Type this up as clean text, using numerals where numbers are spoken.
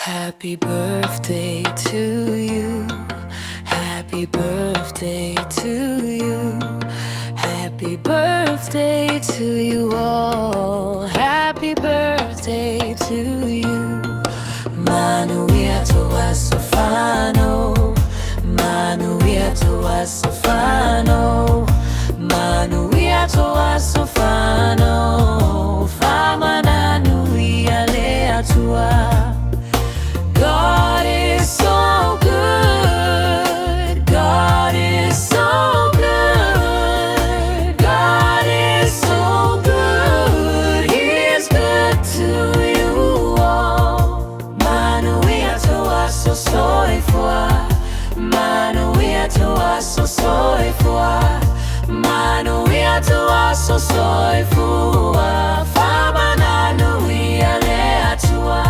Happy birthday to you. Happy birthday to you. Happy birthday to you all. Happy birthday to you. Manuia to aso fanau. Manuia to aso fanau. Manuia to aso fanau. Faamananuia le Atua. God is so good. God is so good. God is so good. He is good to you all. Manuia tou aso soifua. Manuia tou aso soifua. Manuia tou aso soifua. Faamananuia le Atua.